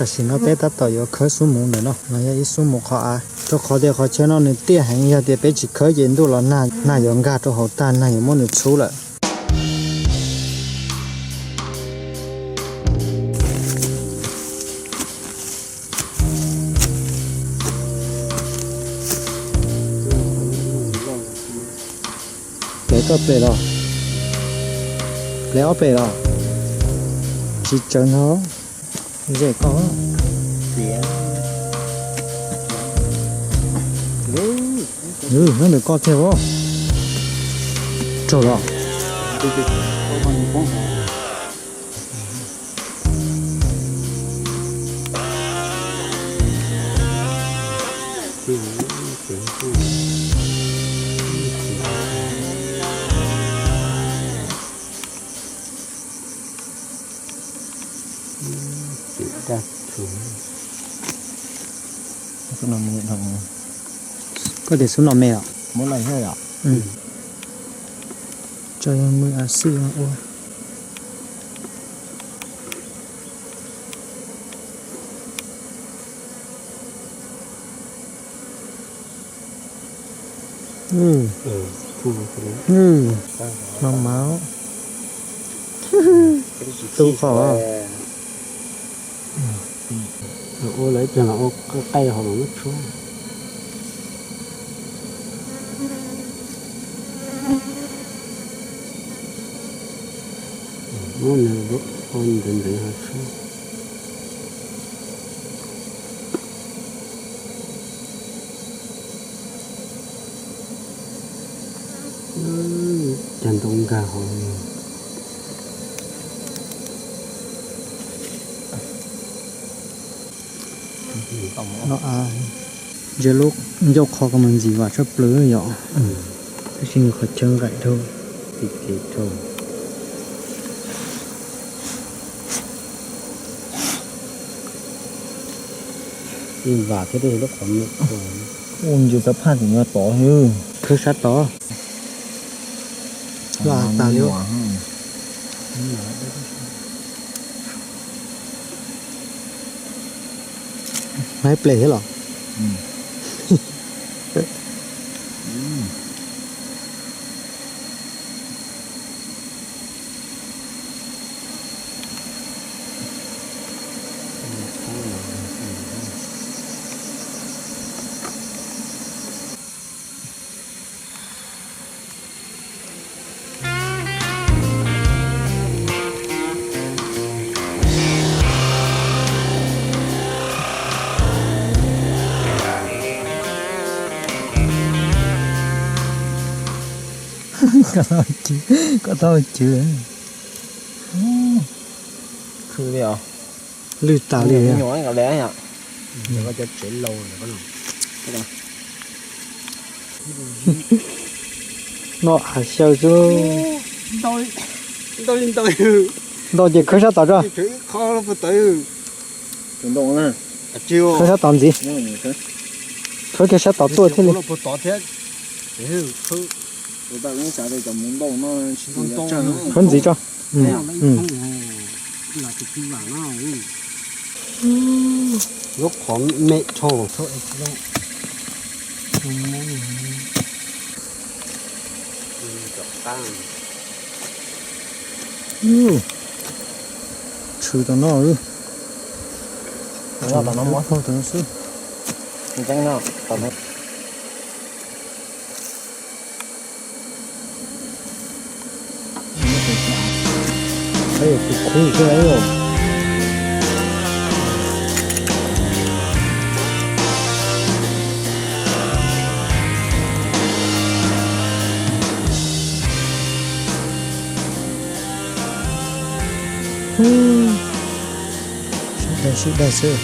Tam sim no peb tab tom yuav khawb xub muv ntawm no, no yog ib xub muv qhov av, rau qhov tias qhov chaw no nws tiaj heev, yog tias peb tsis khawb ces ntuj los nag, nag yuav nkag rau hauv tag, nag yuav muab nws tshub lawm. Plev koj plev los? Plev ob plev los? Tsis tsawg no. Zem koj. Nyob ntawm koj thiab os. Raug los? Koj tias xub no me os? Muab lawm thiab yom? Tso yog mws as xij ua. No mas tu qhov. Ua lawv ib pliag mas ua qaij qaij hauv mas muab tshuab. Muab nws ua ntev ntev ho tshuab. Cag ntoo nkag hauv. No a, ntsia lub ncauj qhov ko mas ntxim vam tshaj plaws yom. Tab sis nws qhov chaw nqaim dhau. Tim kev dhau. Vam thiab lub qhov me. Ua ntsia tau phaj tim no tod. Khawb sab tod. Los tas li. Hais ple thiab los? Koj tau cwv. Khwv li os. Lwj tas li. Noj hav xyaw xwb. Ntau ces khawb sab tod tso. Khawb sab tod ntxiv. Khawb kiag sab tod tuaj thiaj li. Khawb ntxiv tso. Lub qhov me dhau. Tshwv tom no. Tom no xwb. Sib daig sib daig xwb.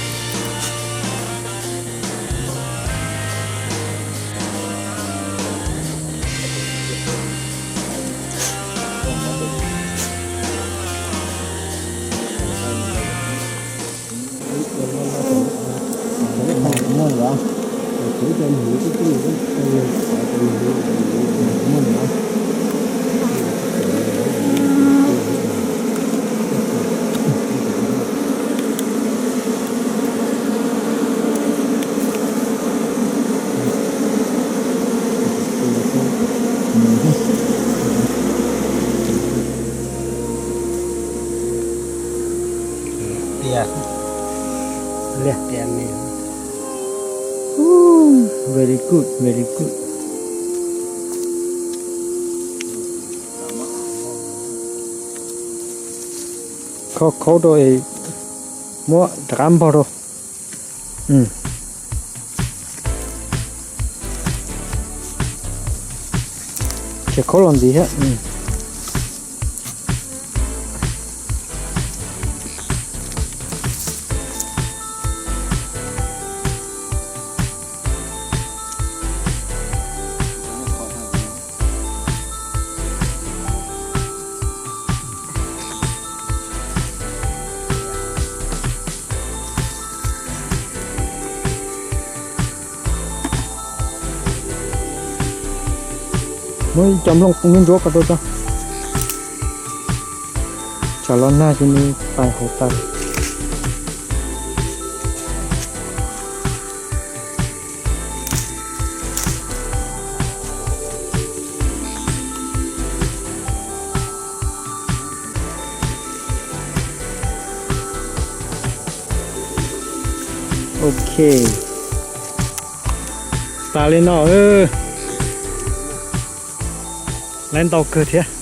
Very good, very good. Khaub khaub rau es muab rov qab npog rau. Ces khaub los ntxiv thiab. Muab ib co nplooj nruab ko rau tso. Tsam los nag ces nws pais hauv tas. Ok, tas li no. Lawv ntau kawg thiab.